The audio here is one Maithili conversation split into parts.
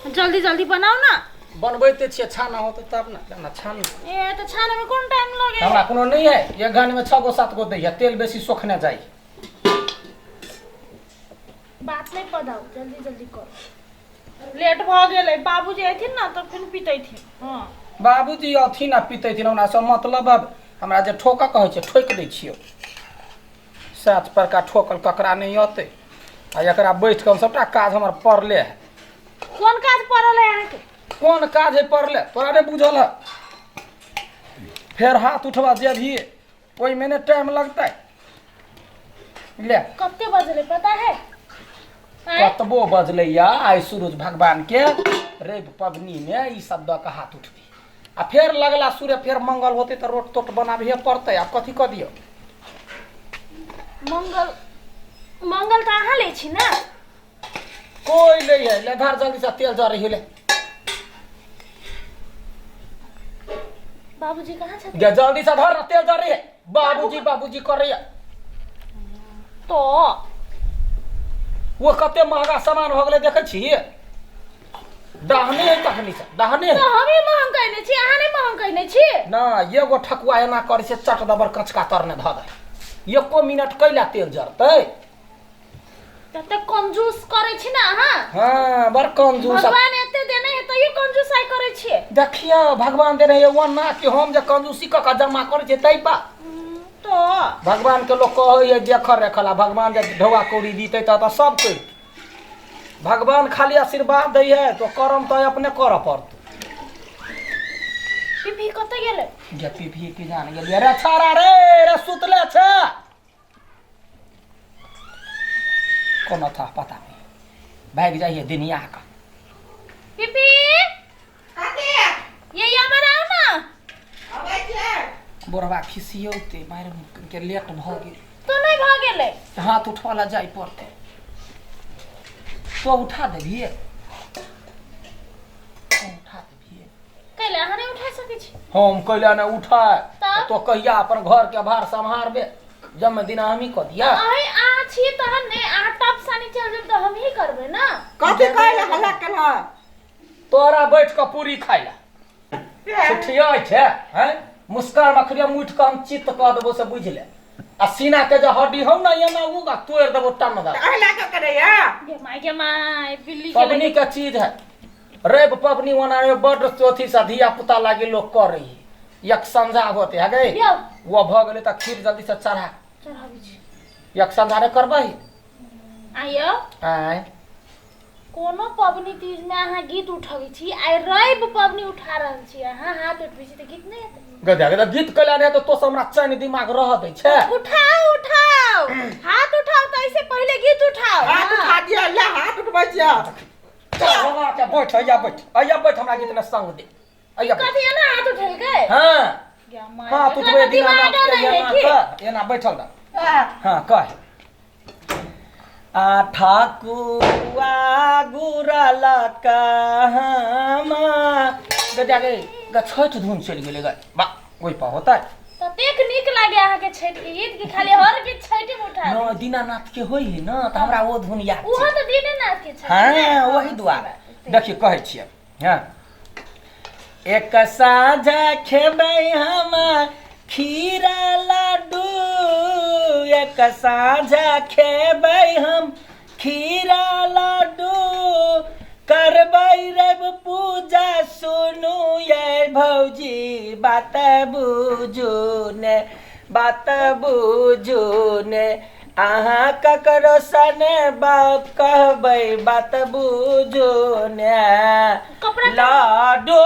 जल्दी जल्दी बनाउ ना। बनबैते छियै, छाना होतै तब ने। ना छान। ए तऽ छाने में कोन टाइम लगे? हमरा कोनो नहीं है, एक घानी में 6 गो 7 गो दैया, तेल बेसी सोखने जाइ। बात नहीं पदाउ, जल्दी जल्दी करू, लेट भऽ गेलै। बाबूजी अयथिन ना तऽ फिर पिटैथिन। हँ बाबूजी अथिन आ पितैथिन, हमरा सब मतलब। अब हमरा जे ठोकऽ कहै छै ठोकि दै छियौ। सात परका ठोकल ककरा नहि अतै? आ एकरा बैठ कऽ हम सबटा काज हमर पड़ले है। कोन काज पड़ल है अहाँके? कोन काज है पड़ले तोरा नहि बुझल है? फेर हाथ उठबा जेबही ओहिमे ने टाइम लगतै। ले। कते बजलै पता है? आँय? कतबो बजलै या आइ सूरज भगवान के रवि पबनीमे ई सब दऽ कऽ हाथ उठबी आ फेर लगला सूर्य फेर मंगल होतै तऽ रोट तोट बनाबहे पड़तै। आब कथी कऽ दियौ? मंगल मंगल तऽ अहाँ लै छी ने। कोई ले है। ले धर जल्दी से, तेल जरै है, ले। बाबूजी कहाँ छथिन? गे जल्दी से धर ना, तेल जरै है। बाबूजी बाबूजी करैया। तो वो कते महंगा सामान भऽ गेलै देखै छी? डहने है तखनी से डहने तो है। हमही महंग कहने छी, अहाँ नहि महंग कहने छी। ना एगो ठकुआ एना करै छै, चट दबर कचका तरने धऽ दे। एको मिनट कैला तेल जरतै? तते कंजूस करै छी ना अहाँ। हाँ बड़ कंजूस। भगवान एते देने है तैयो कंजूसाई करै छियै। देखियौ भगवान देने है ओना कि हम जे कंजूसी कऽ कऽ जमा करै छियै ताहि पर। तो भगवान के लोक कहैए देखल रेखल आ भगवान जे ढौआ कौड़ी दितै तऽ सब करितै। भगवान खाली आशीर्वाद दै है तो करम तऽ अपने करऽ पड़तै। पीपी कतऽ गेलै? जे पीपी की जान गेलियै रे छाड़ा रे रे सुतले छै कोनो था पता नहीं, भागि जाइए दिनिया का। पीपी ये यहाँ आओ ना। बुढ़वा खिसियौते मारि के लेट भऽ गेल। तो नहीं भऽ गेलै। हाथ उठवा ला जाय पड़तै तो उठा देबिए, उठा देबिए। कैले अहाँ नहीं उठा सकै छी? हम कैला ने उठाय? तब? तो कहिया अपन घर के भार सम्हारबे? जब दिना हमही कऽ दिया। अहीं अहाँ छी तहन ने, अहाँ टप सानी चल जेब तऽ हमही करबै ना। कथी कहै हल्ला केलह? तोरा बैठ कऽ पूरी खाइ ला छुट्टिया छै हैं? मुस्कान मखरिया मुठ कऽ हम चित्त कऽ देबो से बुझि ले। आ सीना के जे हड्डी हौ ना एना उगा तोड़ि देबो टन दऽ। अहिना के करैया? गे माय गे माय, बिल्ली के पबनी के चीज है रवि पबनी। ओना रे बड्ड अथी से धिया पुता लागी लोग करै है। एक संझा होते है गे। यौ। वो भऽ गेलै तऽ खीर जल्दी से चढ़ा। चढ़ाबै छी। एक संझा रे करबै। आइयो। आँय। कोनो पबनी तीज में अहाँ गीत उठबै छी, आइ रवि पबनी उठा रहल छी, अहाँ हाथ उठबै छी तऽ गीत नहि हेतै? गधा गधा गीत कैला नहि तऽ तो से हमरा चैन दिमाग रह दै छै। उठाओ उठाओ हाथ उठाओ, तऽ ऐसे पहिले गीत उठाओ। हाथ उठा दिया, ले हाथ उठबै छियै। चल बाबा के बैठ, अइया बैठ, अइया बैठ, हमरा गीत में संग दे, अइया बैठ। कथी एना हाथ उठेलकै? हाँ। गे माय, हाथ एकरा उठबै तऽ दिना दिमागो नाथ के नहि है एना की? कह, एना बैठल रह। हाँ कह। आ ठाकुआ गुरल कहाँ गजा गे ग छठि धुन चलि गेलै ग बा ओहि पर होतै। ततेक नीक लागे अहाँके छठि के गीत कि खाली हर गीत छठि में उठा न दीनानाथ के होइ है न तऽ हमरा ओ धुन याद उहो छै। तऽ दीनेनाथ के छठि। हाँ वही दुआरे देखियौ कहै छियै। हाँ एक साँझा खेबै हम खीरा लड्डू, एक साँझा खेबै हम खीरा लड्डू, करबै रवि पूजा सुनू ये भौजी बात बुझू ने, बात बुझू ने, अहाँ ककरो सने बाप कहबै बात बुझू ने। कपड़ा लाडो।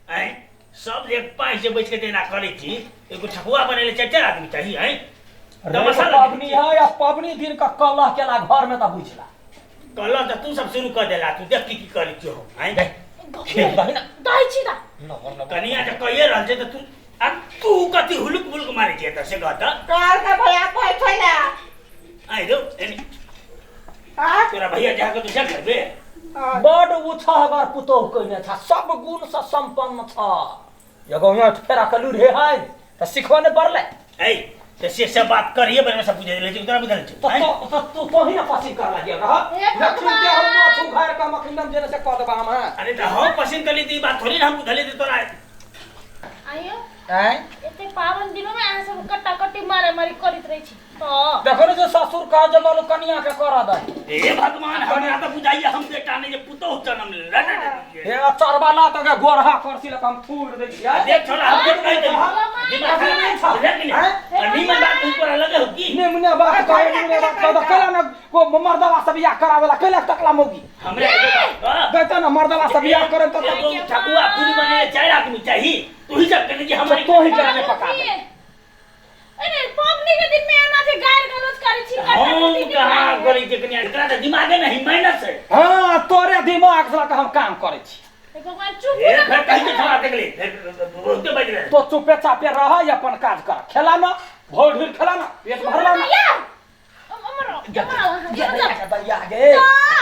आँय सब एक पाँच जे बैठ के तेना करै छी, एगो ठकुआ बनेले चारि चारि आदमी चाही। आँय तमाशा लगेने पबनी छी। है या पबनी दिन का कलह केला घर में तऽ बुझला। कहलहुँ तऽ तू सब शुरू कऽ देला, तू देख की की करै छियौ हम। आँय खेल दही ना। दही छी दा। कनिया तऽ कहिए रहल छै तऽ तू आ तू कथी हुलुक बुलुक मारै छियै तऽ से कह तऽ। तोहर के भैया कहै छै ने। आँय रौ एने। हाँ? तोरा भैया जा कऽ तू से करबे। हाँ। बड उछहगर पुतोह कयने छ, सब गुण से संपन्न छ। एगो यहाँ फेरा के लूढ़े है तऽ सिखबऽ नहि पड़लै। ऐ तऽ से सब बात करिए बने में सब बुझे ले तोरा बुझल छौ तो आँय? तो तो तू तो ही ना पसीन कर लागिए रह हे लक्ष्मी के हम भगवान! माथ उघार के हम अखिंदम जेने से कह देबा हम हैं अरे तऽ हम पसंद कर ली तऽ ई बात थोड़ी ना हम बुझले तऽ तोरा आइयो हैं एते पावन दिनो में अहाँ सब कट्टा कट्टी मारा मारी करैत रहै छी तऽ देखो ने जे ससुर कह जे मालू कनिया के कर दे हे भगवान हमरा तऽ बुझाइए हम बेटा नहीं जे पुतोह जन्म ले हे चरबा ला त के गोरहा करसी लक हम थूर दै छियै देख छोड़ा हम देख कहि देली दिमाग अभी नहीं खराब छा। बुझल कि हैं? नहीं निमन बात तू तोरा लगे हो की निमने बात कहे निमने बात कहे कैला न को मर्दवा से बियाह करावेला कैला तकला मौगी हमरा एगो बात कह। गैता न मर्दवा से बियाह करे त एगो ठकुआ पूरी बने चारि आदमी चाही तू ही सब कहने कि हमारे तो ही जाने पका दे अरे पबनी के दिन में एना जे गारि गलौज करै छी कट्टा हम कट्टी कहाँ करै छियै कनिया एकरा तऽ दिमागे नहीं माइनस है हां तोरे दिमाग से लक हम काम करै छी हे भगवान चुप ए ना फिर कहि के छोड़ा देखली फिर बहुते बाजि रहे तो चुपे चापे रह अपन काज कर खेला न भोर ढीर खेला न पेट भरला न या अमर अमर दैया गे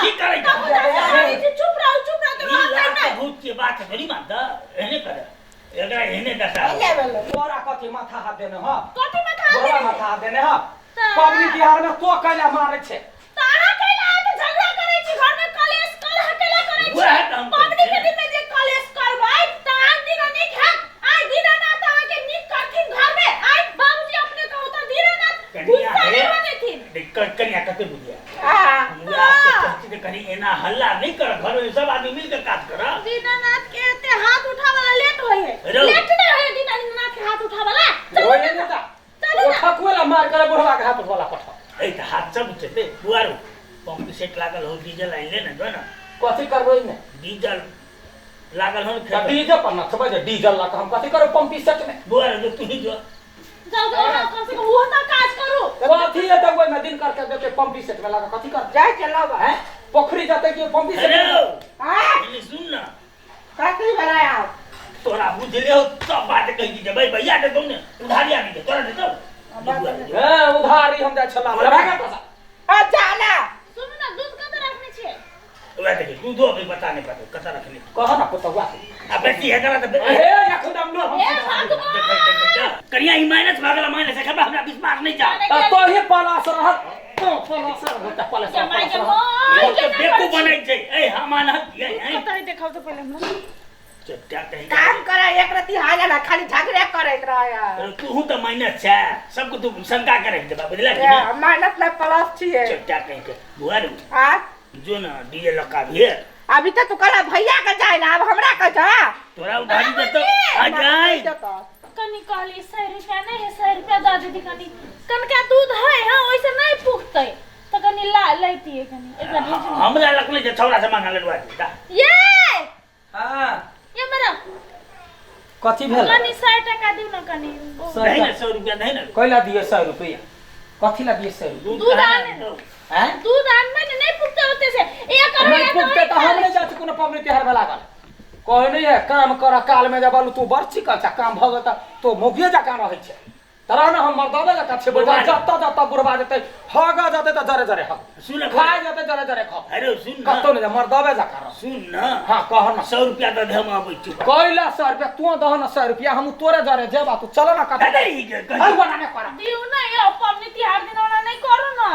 की करै छी चुप रहो चुप रहो तो ई रहतै लाख नहि भूत के बात थोड़ी मानता एहने करे एकरा एहने दशा हो। ले भेलै तोरा कथी माथा हाथ देने ह कथी माथा हाथ तोरा देने माथा हाथ देने ह तऽ- पबनी तिहार में तो कैला मारे छै तऽ अहाँ कैला आके झगड़ा करै छी घर में कलेश कलह कैला करै छी वएह तऽ हम पबनी कहै के छी। दिन में जे कलेश करबै तऽ अहाँ दिना नीक हैत आइ दीनानाथ अहाँके नीक करथिन घर में आइ बाबूजी अपने कहू तऽ दीनानाथ कनिया गुस्सा हे। नहि भऽ जेथिन देख, कनिया कते बुझिया आ हमरा के कहै छी जे कनी एना हल्ला नहीं कर घर में सब आदमी मिल के काज कर दीनानाथ के एते हाथ उठावला लेट होइ है रौ। लेट नहि होइ है दीनानाथ के हाथ उठावला चलू होय ने ने तऽ, ता चलू ओ ने ठकुए ला मार करे बुढ़वा के हाथ उठवाला पठा ए तऽ हाथ सब उठेते बुआरो पंप सेट लागल हो डीजल आनि ले ने जो ना कथी करबै ने डीजल लागल हो ने तऽ खेत में। डीजल पर नचबै जे डीजल ला के हम कथी करबै पंपी सेट में बुआरो जो तू ही जो जाउ जाउ जाउ, कम से कम ओहो तऽ काज करू कथी हेतै ओहिमे दिन करके देते पंपी सेट में लगा कथी करतै जाइ चलब हैं पोखरी जतै कि पंपी सेट हेलो में आ एने सुन ना कथी भेलै आब तोरा बुझले हो सब बात कहि दी जेबै भैया देतौ ने उधारी आनि दे तोरा देतौ हैं उधारी हम जाइ छला भागा पैसा आ जाला सुनू ने दूध कतऽ रखने छियै वएह देखी दूधो अभी बता नहीं पाते कतऽ रखने कह ना पुतौआ आ बेटी है करा तऽ हे यखदम लो हम हे सीधा भगवान कनिया ई माइनस भऽ गेल माइनस एखन हमरा विश्वास नहीं जा त तो ही पलास रहत तो पलास रहत पलास जमाइ के रहत मोन तो केना बेवकूफ करै छी? बनै छै ए हम अनहक ये हैं कतऽ है देखाउ तऽ पहिले हमरा चट्टा कहीं काम करे एक रति हाल ना खाली झगड़े करैत रहे तू तऽ माइनस छै सबको तू शंका करे देबा बुझला कि नहीं माइनस ना प्लस छियै चट्टा कहीं के बुआ रू आ जो ना डीजे लगा भी है अभी तो तू कहला भैया के जाय ना अब हमरा के जा तोरा उधारी देतो आ जाय देतो। कनी कहली 100 रुपया नहीं है 100 रुपया दऽ देती कनी कनका दूध है हाँ ओइसे नहीं पुखतै तऽ कनी ला लैतियै कनी एकरा भेजू ने। हमरा लगलै जे छौड़ा से मांगा लड़वा दे ये हां ये मेरा कथी भेल कनी 100 टका दिउ न कनी नहीं ना 100 रुपया नहीं ना कैला दिए 100 रुपया कथी ला दिए 100 रुपया दूध दूध कहाँ आने ना हैं दूध आनबै ने नहीं पुखतै ओते से एक नहीं रुपया पुगते तऽ हम नहीं जाइ छी कोनो पबनी तिहार में लागल कहै नहीं है काम कर काल में जब तू बड़ चिकल छ काम भऽ गेल तऽ तो मौगिए जकाँ रहै छै तोरा ने हम मर्दाबे जकाँ छै बैठल जतऽ जतऽ बुढ़बा जेतै हगऽ जेतै तऽ जरे जरे हग सुन खाय जेतै जरे जरे खा अरे सुन ना कतौ नहि जा मर्दाबे जकाँ रह सुन ना हाँ कह न 100 रुपया दे हम आबै छी कैला 100 रुपया तू दह न 100 रुपया हम तोरे जरे जेबा तू चल न कतौ अरे ई के अरे बना नहि कर दिउ ने यौ पबनी तिहार दिन ओना नहि करू न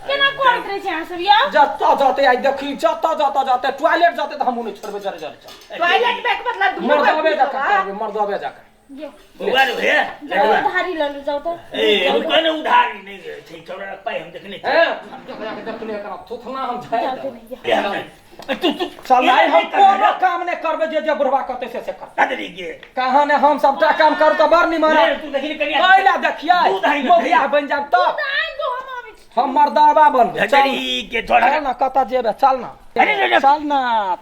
केना करैत रहै छी अहाँ सब यौ जतऽ जतै आइ देखी जतऽ जतऽ जतै टॉयलेट जतै तऽ हमहूँ नहि छोड़बै जरे जरे चल टॉयलेट में के मतलब दूध मर्दाबे जकाँ करबै मर्दाबे जकाँ यौ बौआ रे हे जाउ उधारी लऽ लू जाउ तऽ ए रुपया ने उधारी नहीं छै छौड़ा रख पाई हम देखने छी हैं हम देखले एकरा थुथना हम झाड़ि जाउ देबै। तऽ नहि यौ तू तू चल आइ हम कोनो काम नहि करबै जे जे बुढ़बा कहतै से से कर अरे के कहाँ ने हम सबटा काम करू तऽ बड़ निमन रे तू देखली कनिया कैला देखियै दूध आनि दे। मोगिया बनि जायब तऽ दूध आनि दू हम आबै छी हम मर्दाबा बनबै चल अरे के थोड़ा चल ना कतऽ जेबै चल ना अरे रे रे। चल ना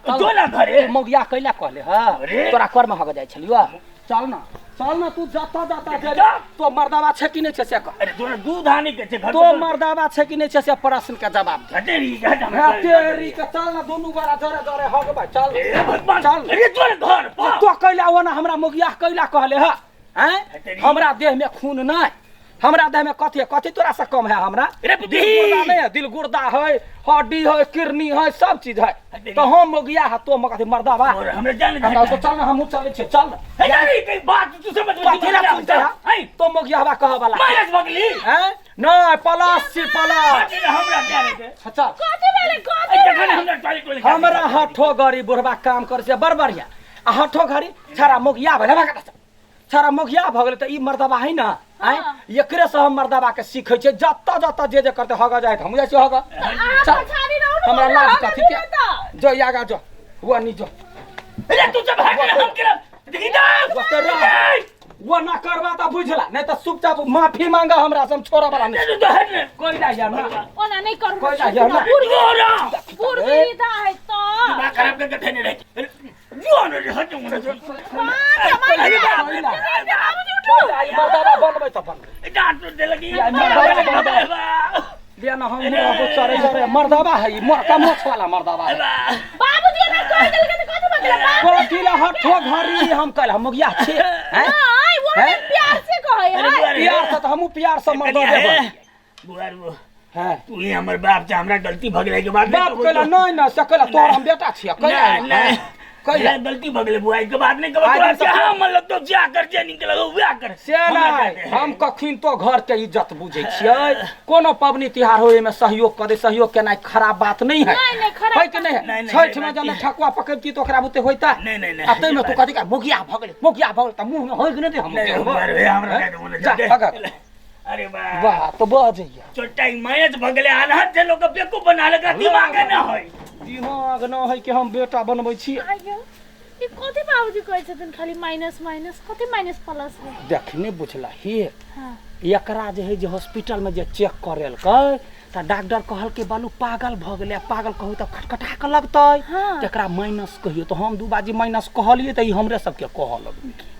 चल जो ना घरे मोगिया कैला कहले हँ अरे। तोरा कर में हग जाइ छलियो चल ना चल ना तू जतऽ जतऽ जेबै तो मर्दाबा छै कि नहि छै से कह अरे तोरा दूध आने के छै घर तो मर्दाबा छै कि नहि छै से प्रश्न के जवाब दे अरे रे हाँ, तेरी के चल ना दुनू गोरा जरे जरे हगबै चल ए भगवान चल अरे तोरे घर पर तो कैला ओना हमरा मोगिया कैला कहले ह हैं तेरी- हमरा देह में खून नहीं हमरा देह में कथी है कथी तोरा से कम है हमरा रे दिल गुर्दा नहीं है दिल गुर्दा है हड्डी है किडनी है सब चीज है तो हम मोगिया है तो मकथी मर्दा बा और हमरा जान हमरा तो चल ना हमहूँ चलै छियै चल ना हे जानी कई बात तू समझ में कथी ला सुनते है है तो मोगिया हवा कह वाला माइनस बगली हैं नहीं प्लस छी प्लस हमरा जाने दे अच्छा कथी भेलै कथी ए जखन हमरा टॉयलेट टॉयलेट हमरा हठो गरी बुढ़बा काम करे से बड़ बढ़िया आ हठो घड़ी छाड़ा मोगिया भेलै भगत छाड़ा मोगिया भऽ गेलै तऽ ई मर्दबा है ना आँय एकरे से हम मर्दबा के सीखै छियै जतऽ जतऽ जे जे करतै हगऽ जाइ तऽ हमहूँ जाइ छियै हगऽ अहाँ चल। पछाड़ी रहू ने हमरा हमरा लाज हगऽ कथी के दिअ तऽ। जो ई आगाँ जो हुआ नी जो अरे तू सब हट हम करब देखी दा ओते रह। वो ना करबा तऽ बुझला नहीं तऽ चुपचाप माफी मांगा हमरा से हम छोड़ऽ वाला नहीं तू तो हट ने कोई ना यार ना ओना नहीं करू कोई ना यार ना जो ना बुढ़ दा है तो दिमाग खराब करके थेने रहे जो ना रे हट मुना जो अरे बाप रे। कोई ना, ई मर्दबा बनबै तऽ बनबै डांट दे लगी या मर्दबा बनबै। लिया ना हम रहबो चरे चरे मर्दबा है ई मरका मोछ वाला मर्दबा है बाबूजी ना कह देलकै तऽ कथी बदला बाप कथी ला हठो घरी हम कल हम मोगिया छी हैं नहीं वो हैं? प्यार से कहै है प्यार से तऽ हमहूँ प्यार से मर्दबे बन बुआर वो हैं तू ही हमर बाप छै हमरा गलती भऽ गेलै के बाद बाप कहला नहीं ना से कहला तोहर हम बेटा छियै कहला नहीं नहीं कहला हमरा गलती भऽ गेलै बुआ के बाद नहीं कहबो आइ तोरा दिन से- जहाँ मन लगतो जा कर जे निकल वएह कर से नहि हम कखन तो घर के इज्जत बुझै छियै कोनो पबनी तिहार हो एहिमे सहयोग कऽ दे सहयोग केनाइ खराब बात नहीं है नहीं, नहीं, खराब है कि नहीं है नहीं, नहीं, छठि में बात जब नहीं। ठकुआ पकड़ती तऽ ओकरा बुते होइता नहीं, नहीं, नहीं, आ ताहिमे तू बात- कथी का मोगिया भऽ गेलै मोगिया भऽ गेलै तऽ मुँह मे होइक नहि दे हम नहीं बुआ रे हमरा के बोले जा पकड़ अरे वाह वाह तो बजैया छोटा ही मायस भऽ गेलै अनहद जे लोक बेवकूफ बना लेगा दिमाग न होय दिमाग न है कि हम बेटा बनबै छी आइयो ई कथी बाबूजी कहै छथिन खाली माइनस माइनस कथी माइनस प्लस है देखने बुझला हे हाँ एकरा जे है जे हॉस्पिटल में जे चेक करेलकै तऽ डॉक्टर कहलकै बालू पागल भऽ गेलै आ पागल कहू तऽ खटखटा कऽ लगतै हाँ। तऽ एकरा माइनस कहियौ तऽ हम दू बाजी माइनस कहलियै तऽ ई हमरे सबके कहऽ लगलै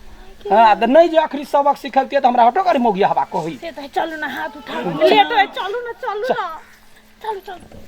हाँ तऽ नहि जे अखनी सबक सिखलतियै तऽ हमरा हटो करी मौगिया हवा कहै से तऽ चलू ना हाथ उठा लेट है चलू ना चलू ना चलू चलू।